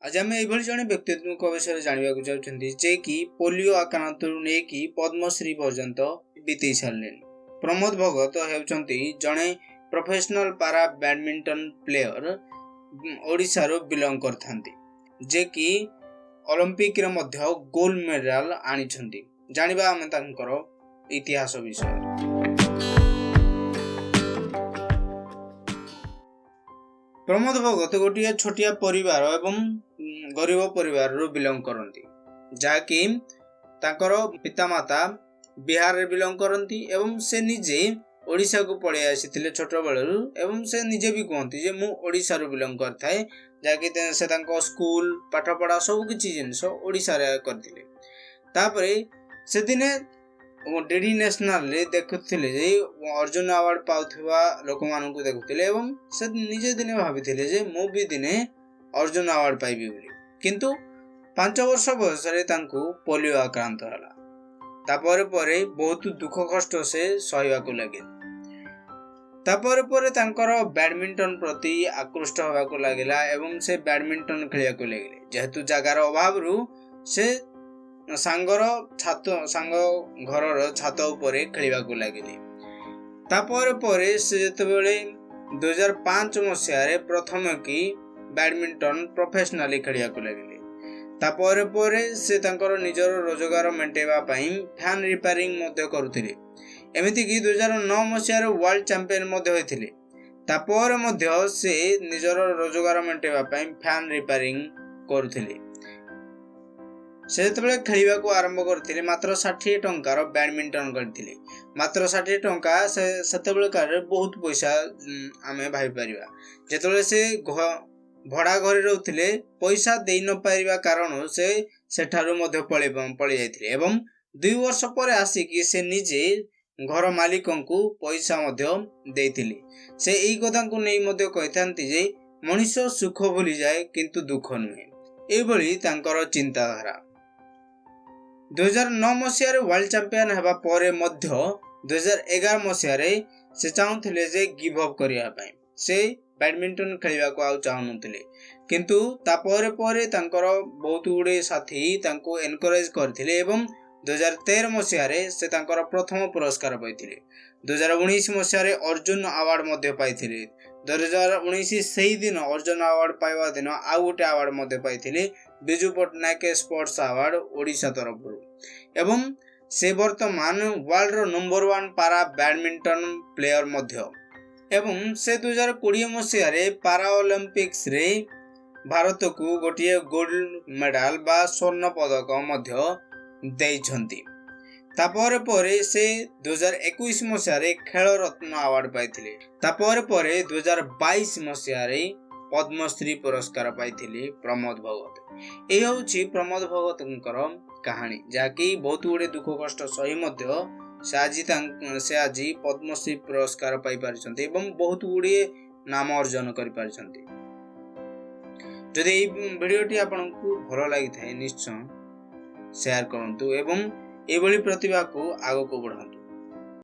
ଆଜି ଆମେ ଏଇଭଳି ଜଣେ ବ୍ୟକ୍ତିତ୍ୱଙ୍କ ବିଷୟରେ ଜାଣିବାକୁ ଯାଉଛନ୍ତି, ଯେ କି ପୋଲିଓ ଆକ୍ରାନ୍ତରୁ ନେଇକି ପଦ୍ମଶ୍ରୀ ପର୍ଯ୍ୟନ୍ତ ବିତେଇ ସାରିଲେଣି। ପ୍ରମୋଦ ଭଗତ ହେଉଛନ୍ତି ଜଣେ ପ୍ରଫେସନାଲ ପାରା ବ୍ୟାଡମିଣ୍ଟନ ପ୍ଲେୟର, ଓଡ଼ିଶାରୁ ବିଲଙ୍ଗ କରିଥାନ୍ତି, ଯେ କି ଅଲମ୍ପିକରେ ମଧ୍ୟ ଗୋଲ୍ଡ ମେଡାଲ ଆଣିଛନ୍ତି। ଜାଣିବା ଆମେ ତାଙ୍କର ଇତିହାସ ବିଷୟରେ। ପ୍ରମୋଦ ଭଗତ ଗୋଟିଏ ଛୋଟିଆ ପରିବାର ଏବଂ ଗରିବ ପରିବାରରୁ ବିଲଙ୍ଗ କରନ୍ତି, ଯାହାକି ତାଙ୍କର ପିତାମାତା ବିହାରରେ ବିଲଙ୍ଗ କରନ୍ତି ଏବଂ ସେ ନିଜେ ଓଡ଼ିଶାକୁ ପଳେଇ ଆସିଥିଲେ ଛୋଟବେଳରୁ। ଏବଂ ସେ ନିଜେ ବି କୁହନ୍ତି ଯେ ମୁଁ ଓଡ଼ିଶାରୁ ବିଲଙ୍ଗ କରିଥାଏ, ଯାହାକି ସେ ତାଙ୍କ ସ୍କୁଲ ପାଠପଢ଼ା ସବୁ କିଛି ଜିନିଷ ଓଡ଼ିଶାରେ କରିଥିଲେ। ତାପରେ ସେଦିନେ ଡିଡି ନ୍ୟାସନାଲରେ ଦେଖୁଥିଲେ ଯେ ଅର୍ଜୁନ ଆୱାର୍ଡ଼ ପାଉଥିବା ଲୋକମାନଙ୍କୁ ଦେଖୁଥିଲେ ଏବଂ ସେ ନିଜେ ଦିନେ ଭାବିଥିଲେ ଯେ ମୁଁ ବି ଦିନେ ଅର୍ଜୁନ ଆୱାର୍ଡ଼ ପାଇବି ବୋଲି। କିନ୍ତୁ 5 ବର୍ଷ ବୟସରେ ତାଙ୍କୁ ପୋଲିଓ ଆକ୍ରାନ୍ତ ହେଲା। ତାପରେ ପରେ ବହୁତ ଦୁଃଖ କଷ୍ଟ ସେ ସହିବାକୁ ଲାଗିଲେ। ତାପରେ ପରେ ତାଙ୍କର ବ୍ୟାଡମିଣ୍ଟନ ପ୍ରତି ଆକୃଷ୍ଟ ହେବାକୁ ଲାଗିଲା ଏବଂ ସେ ବ୍ୟାଡମିଣ୍ଟନ ଖେଳିବାକୁ ଲାଗିଲେ। ଯେହେତୁ ଜାଗାର ଅଭାବରୁ ସେ ସାଙ୍ଗ ଘରର ଛାତ ଉପରେ ଖେଳିବାକୁ ଲାଗିଲେ। ତାପରେ ପରେ ସେ ଯେତେବେଳେ 2005 ମସିହାରେ ପ୍ରଥମେ କି ବ୍ୟାଡମିଣ୍ଟନ ପ୍ରଫେସନାଲି ଖେଳିବାକୁ ଲାଗିଲେ। ତାପରେ ପରେ ସେ ତାଙ୍କର ନିଜର ରୋଜଗାର ମେଣ୍ଟାଇବା ପାଇଁ ଫ୍ୟାନ୍ ରିପେୟାରିଂ ମଧ୍ୟ କରୁଥିଲେ। ଏମିତିକି 2009 ମସିହାରେ ୱାର୍ଲଡ ଚାମ୍ପିୟନ ମଧ୍ୟ ହୋଇଥିଲେ। ତାପରେ ମଧ୍ୟ ସେ ନିଜର ରୋଜଗାର ମେଣ୍ଟାଇବା ପାଇଁ ଫ୍ୟାନ୍ ରିପେୟାରିଂ କରୁଥିଲେ। ସେ ଯେତେବେଳେ ଖେଳିବାକୁ ଆରମ୍ଭ କରିଥିଲେ, ମାତ୍ର 60 ଟଙ୍କାର ବ୍ୟାଡମିଣ୍ଟନ କରିଥିଲେ। ମାତ୍ର 60 ଟଙ୍କା ସେ ସେତେବେଳେ କାଳରେ ବହୁତ ପଇସା ଆମେ ଭାବିପାରିବା। ଯେତେବେଳେ ସେ ଭଡ଼ା ଘରେ ରହୁଥିଲେ, ପଇସା ଦେଇ ନପାରିବା କାରଣରୁ ସେ ସେଠାରୁ ମଧ୍ୟ ପଳେଇ ଯାଇଥିଲେ ଏବଂ 2 ବର୍ଷ ପରେ ଆସିକି ସେ ନିଜେ ଘର ମାଲିକଙ୍କୁ ପଇସା ମଧ୍ୟ ଦେଇଥିଲେ। ସେ ଏଇ କଥାକୁ ନେଇ ମଧ୍ୟ କହିଥାନ୍ତି ଯେ ମଣିଷ ସୁଖ ଭୁଲିଯାଏ, କିନ୍ତୁ ଦୁଃଖ ନୁହେଁ। ଏଇଭଳି ତାଙ୍କର ଚିନ୍ତାଧାରା। 2009 ମସିହାରେ ୱାର୍ଲଡ ଚାମ୍ପିୟନ ହେବା ପରେ ମଧ୍ୟ 2011 ମସିହାରେ ସେ ଚାହୁଁଥିଲେ ଯେ ଗିଭ୍ ଅପ୍ କରିବା ପାଇଁ। ସେ ବ୍ୟାଡମିଣ୍ଟନ ଖେଳିବାକୁ ଆଉ ଚାହୁଁନଥିଲେ। କିନ୍ତୁ ତାପରେ ପରେ ତାଙ୍କର ବହୁତ ଗୁଡ଼ିଏ ସାଥୀ ତାଙ୍କୁ ଏନକରେଜ କରିଥିଲେ ଏବଂ 2013 ମସିହାରେ ସେ ତାଙ୍କର ପ୍ରଥମ ପୁରସ୍କାର ପାଇଥିଲେ। 2019 ମସିହାରେ ଅର୍ଜୁନ ଆୱାର୍ଡ଼ ମଧ୍ୟ ପାଇଥିଲେ। 2019 ସେଇଦିନ, ଅର୍ଜୁନ ଆୱାର୍ଡ଼ ପାଇବା ଦିନ ଆଉ ଗୋଟେ ଆୱାର୍ଡ଼ ମଧ୍ୟ ପାଇଥିଲେ, ବିଜୁ ପଟ୍ଟନାୟକ ସ୍ପୋର୍ଟସ ଆୱାର୍ଡ଼ ଓଡ଼ିଶା ତରଫରୁ। ଏବଂ ସେ ବର୍ତ୍ତମାନ ୱାର୍ଲଡର ନମ୍ବର 1 ପାରା ବ୍ୟାଡମିଣ୍ଟନ ପ୍ଲେୟର ମଧ୍ୟ। ଏବଂ ସେ 2020 ମସିହାରେ ପାରା ଅଲିମ୍ପିକ୍ସରେ ଭାରତକୁ ଗୋଟିଏ ଗୋଲ୍ଡ ମେଡାଲ ବା ସ୍ୱର୍ଣ୍ଣ ପଦକ ମଧ୍ୟ ଦେଇଛନ୍ତି। ତାପରେ ପରେ ସେ 2021 ମସିହାରେ ଖେଳ ରତ୍ନ ଆୱାର୍ଡ଼ ପାଇଥିଲେ। ତାପରେ ପରେ 2022 ମସିହାରେ ପଦ୍ମଶ୍ରୀ ପୁରସ୍କାର ପାଇଥିଲେ ପ୍ରମୋଦ ଭଗତ। ଏଇ ହେଉଛି ପ୍ରମୋଦ ଭଗତଙ୍କର କାହାଣୀ, ଯାହାକି ବହୁତ ଗୁଡ଼ିଏ ଦୁଃଖ କଷ୍ଟ ସହି ମଧ୍ୟ ସେ ଆଜି ପଦ୍ମଶ୍ରୀ ପୁରସ୍କାର ପାଇପାରିଛନ୍ତି ଏବଂ ବହୁତ ଗୁଡ଼ିଏ ନାମ ଅର୍ଜନ କରିପାରିଛନ୍ତି। ଯଦି ଏଇ ଭିଡ଼ିଓଟି ଆପଣଙ୍କୁ ଭଲ ଲାଗିଥାଏ, ନିଶ୍ଚୟ ସେୟାର କରନ୍ତୁ ଏବଂ ଏଭଳି ପ୍ରତିଭାକୁ ଆଗକୁ ବଢ଼ାନ୍ତୁ।